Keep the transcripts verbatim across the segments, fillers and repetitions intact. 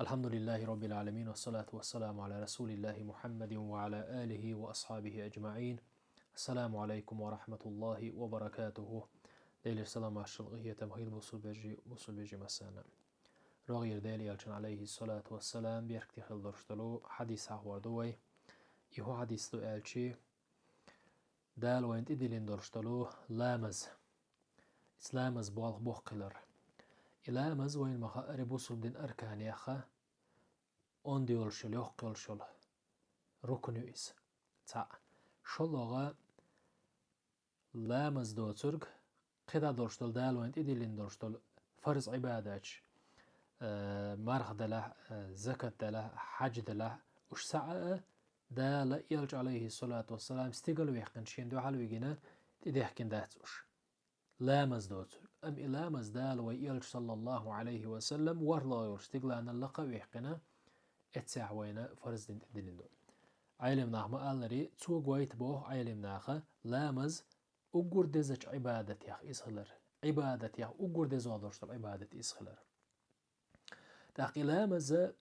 الحمد لله رب العالمين، والصلاة والسلام على رسول الله محمد وعلى آله وأصحابه أجمعين. السلام عليكم ورحمة الله وبركاته. Делера салам-маршалла, къахетам хийла бусулба вежарий, бусулба вежарий массарна. РогӀера Даьла Элчан, алейхи салату вассалам, беркате хилла долуш долу хьадис хьахор ду вай. И хӀун хьадис ду аьлча, Дала вайна тӀедиллина долуш долу ламаз. Иза ламаз болх боккха хилар. И ламаз вайна ма-хаъара бусулба дин арканех онда йолуш йолу, йоккха йолуш йолу рукн ю иза. Цхьаъ. ШолгӀа, ламаз доцург кхидӀа долуш долу, Дала вайна тӀедиллина долуш долу фарз Ӏибадаташ, э, марха делахь, э, закат делахь, хьаьж делахь, уьш цхьаъ а, Дала Элча, алейхи салату вассалам, стигала ваьккхина, шена дуьхьал вигина, тӀедехкина дац уьш. Ламаз доцург. Амма и ламаз Дала вай Элча, саллаллаху алейхи ва саллам, ворхӀлагӀа йолуш стигаланал лакха а ваьккхина, эццехь вайна фарз дина тӀедиллина ду. Ӏелам наха ма-аллара, цо гойту боху Ӏелам наха, ламаз уггар дезачу Ӏибадатех иза хилар. Ӏибадатех уггар деза долуш долу Ӏибадат иза хилар. ТӀаккха и ламаза,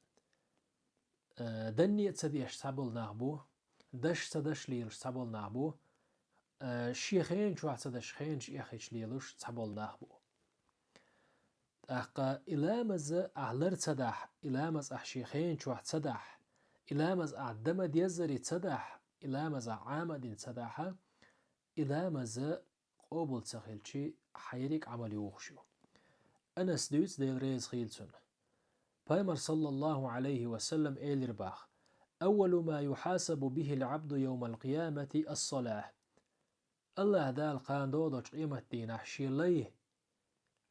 э, данне а ца деш цхьаболу нах бу, даш ца даш лелаш цхьаболу нах бу, э, шен хенан чохь ца даш, хенаш эхийча лелаш цхьаболу нах бу. ТӀаккха и ламаза ахь лар ца дахь, и ламаз ахь шен хенан чохь ца дахь, и ламаз ахь дан ма-деззара ца дахь, и ламаз ахь Ӏама а дина ца дахь, и ламаза къобал ца хилча, хьан ерриг Ӏамал юхуш ю. Анас дуьйцу, Дела реза хийла цунна. Пайхамар, саллаллаху алейхи ва саллам, элира боху: «Аввалу ма юхьасабу бихил Ӏабду йовмал къиямати ас-салах». Аллаха Дала кхана догӀучу къематдийнахь шен лай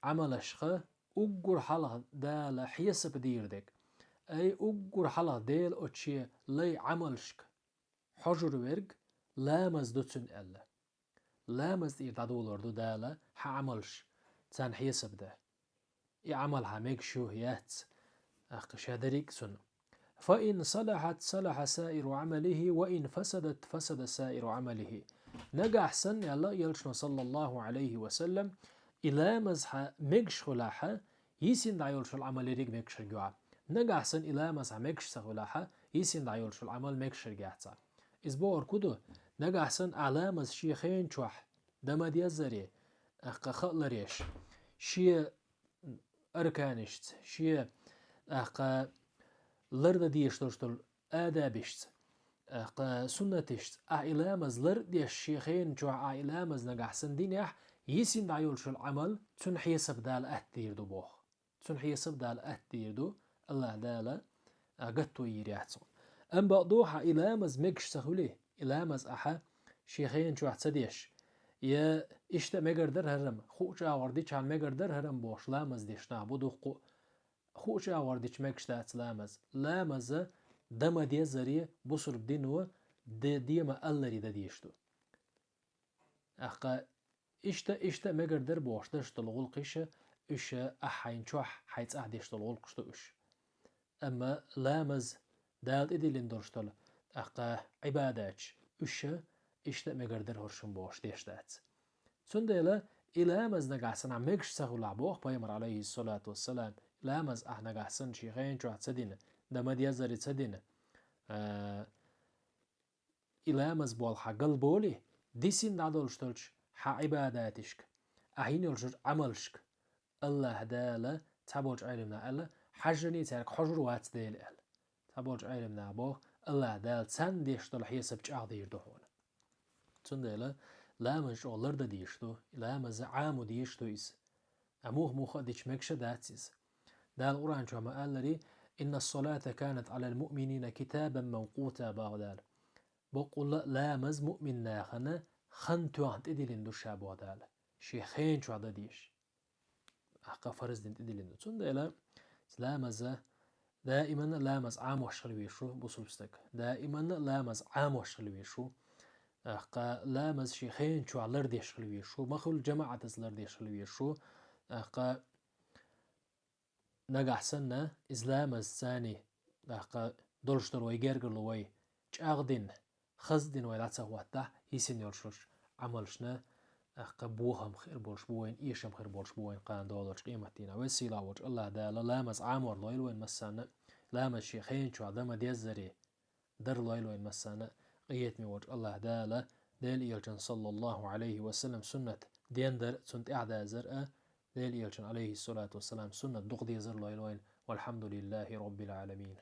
Ӏамалашха уггар хьалха Дала хьесап дийр дерг. Ай, уггар хьалха Дела оцу шен лай Ӏамалшка хьожур верг ламаз ду цуьнан аьлла. Ламаз тӀера дӀадолор ду Дала хьан Ӏамалш, царна хьесап дан. И Ӏамал хьан мегаш ю, яц, ахка ша дерриг а цунна. «Фа ин салахьат, салахьа саиру Ӏамалихи, ва ин фасадат, фасада саиру Ӏамалихи». Нагахь санна, аьлла Элчано, саллаллаху алейхи ва саллам, и ламаз хьан мегаш хуьлахь, йисина дӀайолуш йолу Ӏамал ерриг мегаш хир ю хьан. Нагахь санна и ламаз хьан мегаш ца хуьлахь, йисина дӀайолуш йолу Ӏамал мегаш хир яц хьан. Иза бохург хӀун ду? Нагахь санна ахь ламаз шен хенан чохь дан ма-деззара, ахка хаа ларъеш, шен арканашца, шен, ахка лардан дезаш долуш долу адабашца, ахка суннаташца, ахь и ламаз лар а деш, шен хенан чохь ахь и ламаз нагахь санна динехь, йисина дӀайолуш йолу Ӏамал, цуьнан хьесап Дала атта дийр ду боху. Цуьнан хьесап Дала атта дийр ду, Аллаха Дала, а, гатто йийр яц хьуна. Амма бакъду, хьан и ламаз мегаш ца хуьлий, и ламаз ахьа шен хенан чохь ца деш, я иштта а мегар дара хӀара-м, хууш агӀор дича хьан мегар дара хӀара-м бохуш ламаз деш нах бу дуккха а, хууш агӀор дича мегаш дац ламаз. Ламаза дан ма-деззара бусург дино де-, дема алларе дан дезаш ду. Ахка иштта, иштта а мегар дара бохуш деш долу гӀуллакхаш, уьш ахь хьайна чохь, хьайн цӀахь деш долу гӀуллакхаш ду уьш. Амма ламаз, Дала тӀедиллина долуш долу, ахка Ӏибадаташ, уьш иштта а мегар дара хӀоршан бохуш деш дац. Цундела и ламаз нагахь санна мегаш ца хуьлахь боху Пайхамар, алейхи салату вассалам, и ламаз ахь нагахь санна шен хенан чохь ца дина, дан ма-деззара ца дина, а, и ламаз болх хьан галболий, дисина дӀадолуш долчу хьан Ӏибадаташка, ахь йина йолчу Ӏамалшка, Аллаха Дала, цхьаболчу Ӏелам наха аьлла, хьажжаний цаьрга хьожур вац Дела аьлла. Цхьаболчу Ӏелам наха боху, Аллаха Дала царна деш долу хьесап чӀагӀдийр ду хьуна. Цундела ламаз чӀогӀа лардан дезаш ду, и ламаз Ӏамо дезаш ду иза. А муха-муха а дича мегаш а дац иза. Дала Къуръан чохь ма-аллара: «Инна ас-салата канат Ӏалал муъминина китабан мавкъута», боху Дала. Баккъалла а ламаз муъмин нахана хан тоьхна тӀедиллина ду ша, боху Дала. Шен хенан чохь дан дезаш. Ахка фарз дина тӀедиллина ду. Цундела ламаза даиман а ламаз Ӏамош хила везаш ву бусулба стаг. Даиман а ламаз Ӏамош хила везаш ву. Ахка ламаз шен хенан чохь лардеш хила везаш ву. Ма-хуьллу жамаӀатаца лардеш хила везаш ву. Ахка нагахь санна, иза ламаз царний, тӀаккха долуш долу вай гергарло вай чӀагӀдина, хаздина вай дӀа ца хӀоттахь, йисина йолуш йолчу Ӏамалшна, тӀаккха бохам хир болуш бу вайн, эшам хир болуш бу вайн кхана долучу къематдийнахь. Веза-сийлахь волчу Аллаха Дала ламаз Ӏамор лойла вайн массарна, ламаз ший хенчохь дан ма-деззара дар лойла вайна массарна а. Къинхетаме волчу АллахӀ Дала Делан Элчан, саллаллаху Ӏалайхи ва саллам, суннат дендар а, цунна тӀаьхьадазар а, Делан Элчан, Ӏалайхи ссалату вассалам, суннат дукха дезар лойла вайна. Валхьамдулиллахи Роббил Ӏаламин.